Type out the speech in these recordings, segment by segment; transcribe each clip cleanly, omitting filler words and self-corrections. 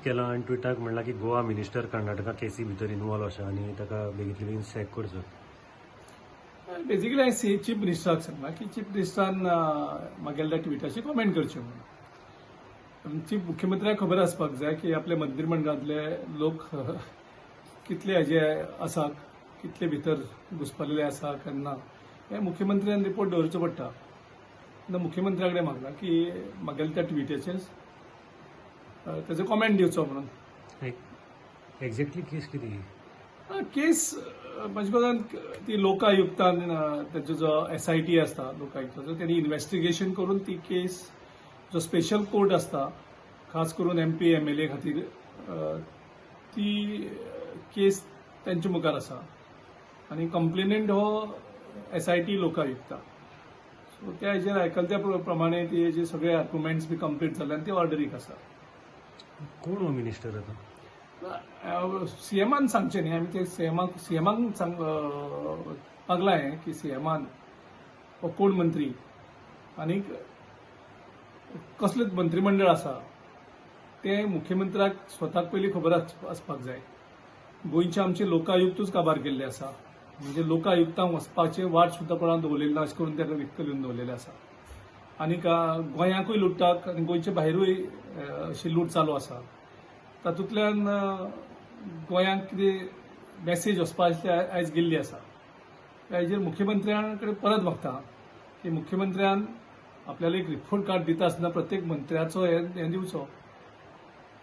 केलां आनी ट्विटाक म्हणलां की गोवा मिनिस्टर कर्नाटका केसी भितर इनवॉल्व आसा आनी ताका बेगीतले बेगीन सॅक करचो. बेजिकली हांवें सी चीफ मिनिस्टराक सांगलां की चीफ मिनिस्टरान म्हागेल्या त्या ट्विटाचेर कॉमेंट करचें म्हणून. चीफ मुख्यमंत्र्याक खबर आसपाक जाय की आपल्या मंत्रिमंडळांतले लोक कितले हेजे आसात, कितले भितर घुसपलेले आसा काय ना, हें मुख्यमंत्र्यान रिपोर्ट दवरचो पडटा. तेन्ना मुख्यमंत्र्या कडेन मागलां की म्हागेल्या त्या ट्विटाचेर तेजो कॉमेंट दिवचो म्हणून. एक्झॅक्टली केस कितें? केस म्हज्या कोतान ती लोकायुक्तान तेजो जो एसआयटी आसता लोकायुक्ताचो, तेणी इन्वेस्टिगेशन करून ती केस जो स्पेशल कोर्ट आसता खास करून एमपी एमएलए खातीर, ती केस तेंच्या मुखार आसा आनी कंप्लेनंट हो एसआयटी लोकायुक्ता. सो त्या हेजेर आयकले त्या प्रमाणे ती हेजे सगळे आर्ग्युमेंट्स बी कंप्लीट जाले आनी ती ऑर्डरीक आसा. कोण हो मिनिस्टर आतां? सीएमान सांगचें न्ही, आमी ते सीएमाक सांग मागलां हें की सीएमान हो कोण मंत्री आनीक कसलें मंत्रिमंडळ आसा तें मुख्यमंत्र्याक स्वताक पयलीं खबर आसपाक जाय. गोंयचे आमचे लोकायुक्तूच काबार केल्ले आसा, म्हणजे लोकायुक्तांक वचपाचे वाट सुद्दां कोणाक दवरलेली ना अशें करून ताका विक्क दिवन दवरलेलें आसा. आनीक गोंयाकूय लुट्टाक आनी गोंयचे भायरूय अशी लूट चालू आसा. तातूंतल्यान गोंयांक कितें मॅसेज वचपा आयज गेल्ली आसा. त्या हेजेर मुख्यमंत्र्यां कडेन परत मागता की मुख्यमंत्र्यान आपल्याला एक रिपोर्ट कार्ड दिता आसतना प्रत्येक मंत्र्याचो हें दिवचो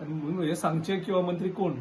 आनी हें सांगचें किंवा मंत्री कोण.